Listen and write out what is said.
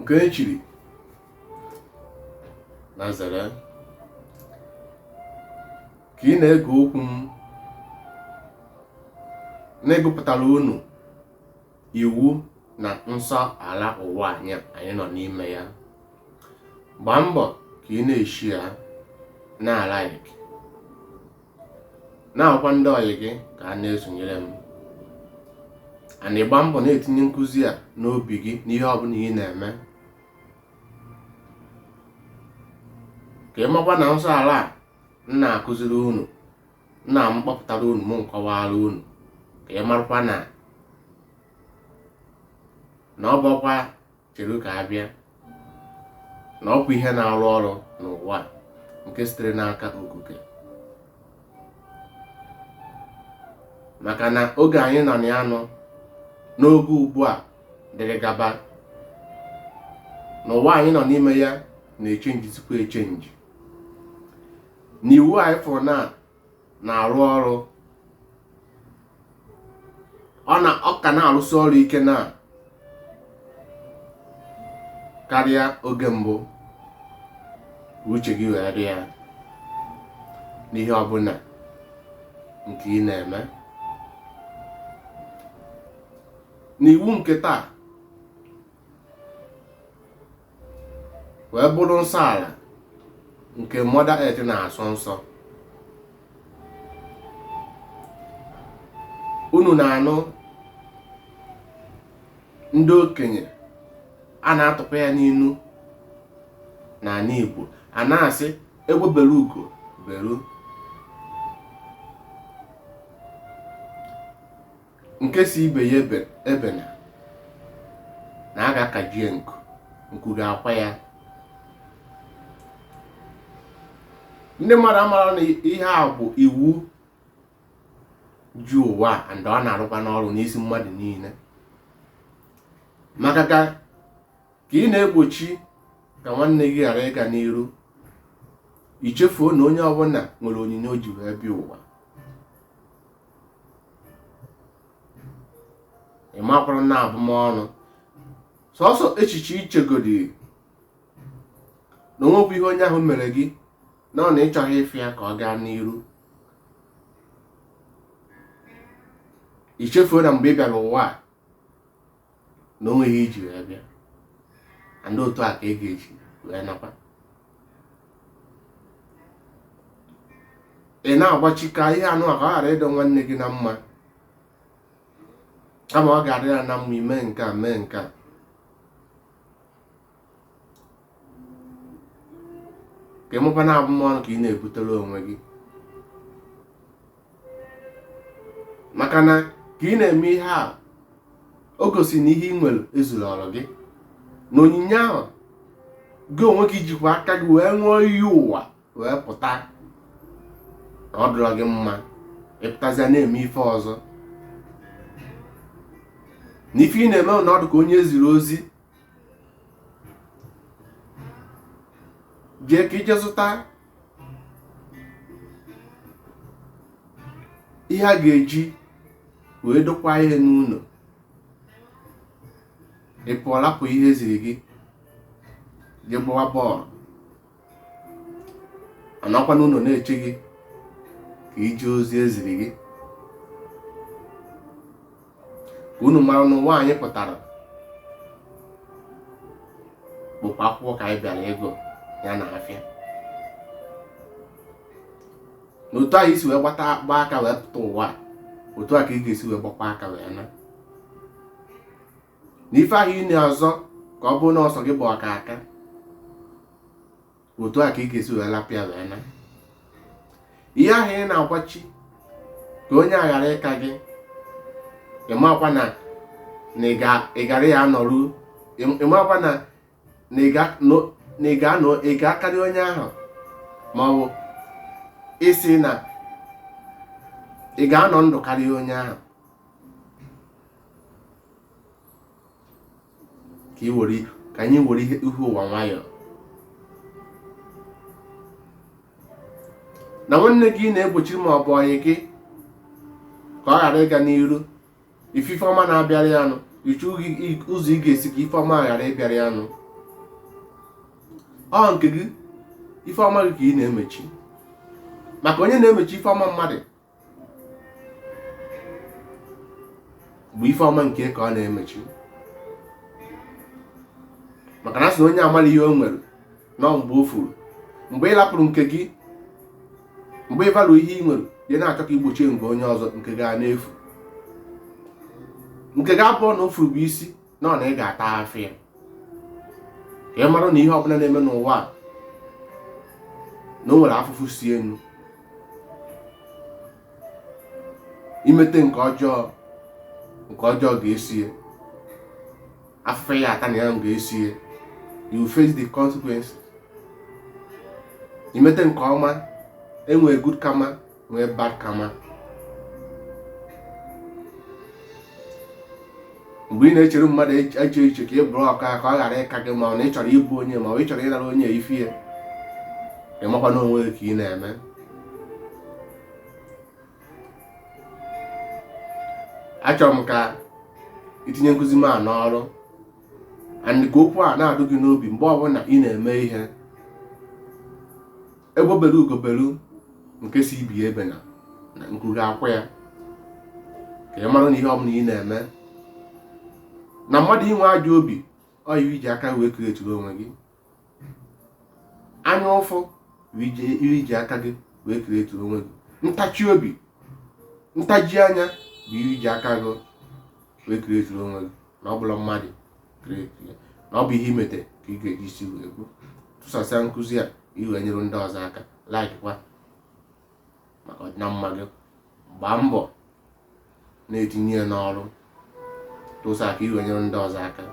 Nke onye chiri na zere. Ka ị na-ege okwu m na-egụpụtara unu iwu na nsọ ala ụwa anyị nọ n'ime ya, gbaa mbọ ka ị na-eshare, na-alike, na-agwakwa ndị ọyị gị ka a na-esonyere m. And ịgba mbọ na-etinye nkụzi a n'obi gị n'ihe ọbụla ị na-eme, ka ị makwa na nsọ ala a m na-akụziri unu, nna m kpọpụtara unu, m nkọwara unu, ka ị marakwa na na ọ bụkwa chere ka a bịa na ọkwa ihe na-arụ ọrụ n'ụwa nke sitere n'aka Okike. Maka na oge anyị nọ na ya nọ n'oge ugbu a dịrị gaba n'ụwa anyị nọ n'ime ya na-echenjizikwa echenji, na iwu anyị fụrụ na na-arụ ọrụ, ọ ka na-arụsi ọrụ ike na karịa oge mbụ. Uche gị wee dị ya n'ihe ọbụla nke ị na-eme. N'iwu nke taa wee bụrụ nsọ ala nke Mother Earth na-asọ nsọ. Unu na-anụ ndị okenye a na-atụkwa ya n'inu n'ala Igbo, a na-asị egbe bere ugo beru, nke sị ibe ya ebena na a ga-akaji ya nku, nku ga-akwa ya. Ndị mmadụ amara na ihe a bụ iwu ji ụwa and ọ na-arụkwa n'ọrụ n'isi mmadụ niile. Maka ka ị na-egbochi ka nwanne gị ghara ịga n'iru, i chefuo na onye ọbụla nwere onyinye o ji wee bịa ụwa. Ị makwara na abụmọnụ sọsọ echiche ichegodi na onwekwa ihe onye ahụ mere gị na ọ na ịchọghị ịfụ ya ka ọ gaa n'iru, i chefuo na mgbe ị bịara ụwa a na o nweghị iji wee bịa, and otu a ka ị ga-eji wee nakwa. Ị na-agbachi ka ihe anụ a ka ọ ghara ịdọ nwanne gị na mma, kama ọ ga-adị ya na mma ime nke a mee nke a. Ka ịmụkwa na abụmọnụ ka ị na-ebutere onwe gị, maka na ka ị na-eme ihe a, o gosi na ihe ị nwere ezuru ọrụ gị, na onyinye ahụ gị onwe gị jikwa aka gị wee ṅụọ iyi ụwa wee pụta na ọ dịrọ gị mma, ịpụtazịa na-eme ife ọzọ. Na ife ị na-eme na ọ dị ka onye ziri ozi jee ka ije zụta ihe a ga-eji wee dokwa ihe n'ụlọ, ị pụọ lapụ ihe eziri gị jee gbawa bọọlụ, anọkwa n'ụlọ na-eche gị ka ije ozi eziri gị. Ka unu mara na ụwa anyị pụtara bụkwa akwụkwọ ka anyị bịara ịgụ ya na afịa. Na otu ahụ isi wee gbata gba aka wee pụta ụwa, otu a ka ị ga-esi wee gbakwa aka wee na. Na ife ahụ ị na-azọ ka ọ bụrụ na ọsọ gị bụ ọka aka, otu a ka ị ga-esi wee lapịa wee na. Ihe ahụ ị na-agbachi ka onye a ghara ịka gị, ị makwa na na ị gara ya anọru, ị makwa na na ị ga-anọ, ị ga-akarị onye ahụ, ma ọ bụ ịsị na ị ga-anọ ndụ karịa onye ahụ. Ka anyị were ihe ụwa nwayọọ. Na nwanne gị na-egbochi ma ọ bụ ọyị gị ka ọ ghara ịga n'iru, ife ọma na-abịara ya nụ, ịchụ ụzọ ị ga-esi ka ife ọma ghara ịbịara ya nụ. Ọ nke gị, ife ọma gị ka ị na-emechi. Maka onye na-emechi ife ọma mmadụ bụ ife ọma nke ka ọ na-emechi. Maka na a sị na onye amara ihe o nwere nọ mgbe o furu. Mgbe ị lapụrụ nke gị, mgbe ị value ihe ị nwere, ị na-achọ ka igbochie nke onye ọzọ, nke gị na-efu. Nke gị abụọ na o furu bụ isi na ọ na ị ga-ata afụ ya. Ka ị mara na ihe ọbụla na-eme n'ụwa a na o nwere afụfụ si enu. Imete nke ọjọọ, nke ọjọọ ga-esi ya. Afụfụ ya ata na ya ga-esi ya. You face the consequences. Imete nke ọma, enwee good karma, nwee bad karma. Mgbe ị na-echere mmadụ eche eche ka ị bụrụ ọka ka ọ ghara ịka gị, ma ọ na ị chọrọ ịbụ onye, ma ọ ị chọrọ ịnara onye ife ya, ị makwa na onwe gị ka ị na-eme. Achọrọ m ka itinye nkụzi m a n'ọrụ, and ka okwu a na-adụ gị n'obi mgbe ọbụla ị na-eme ihe. Egbe belu ugo belu, nke sị ibe ya ebena na nku ga-akwa ya. Ka ị mara na ihe ọbụla ị na-eme na mmadụ inwe ajọ obi, ọ ihe iji aka wee createri onwe gị. Anya ụfụ bụ ihe iji aka gị wee createri onwe gị. Ntachi obi, ntaji anya bụ ihe iji aka gị wee createri onwe gị. Na ọ bụla mmadụ create ya, na ọ bụ ihe imete ka ị ga-eji isi wee kwu. Tụsasịa nkụzi a i wee nyere ndị ọzọ aka. Like kwa maka ọdịna mma gị. Gbaa mbọ na-etinye ya n'ọrụ. Tụsa ka i wee nyere ndị ọzọ aka.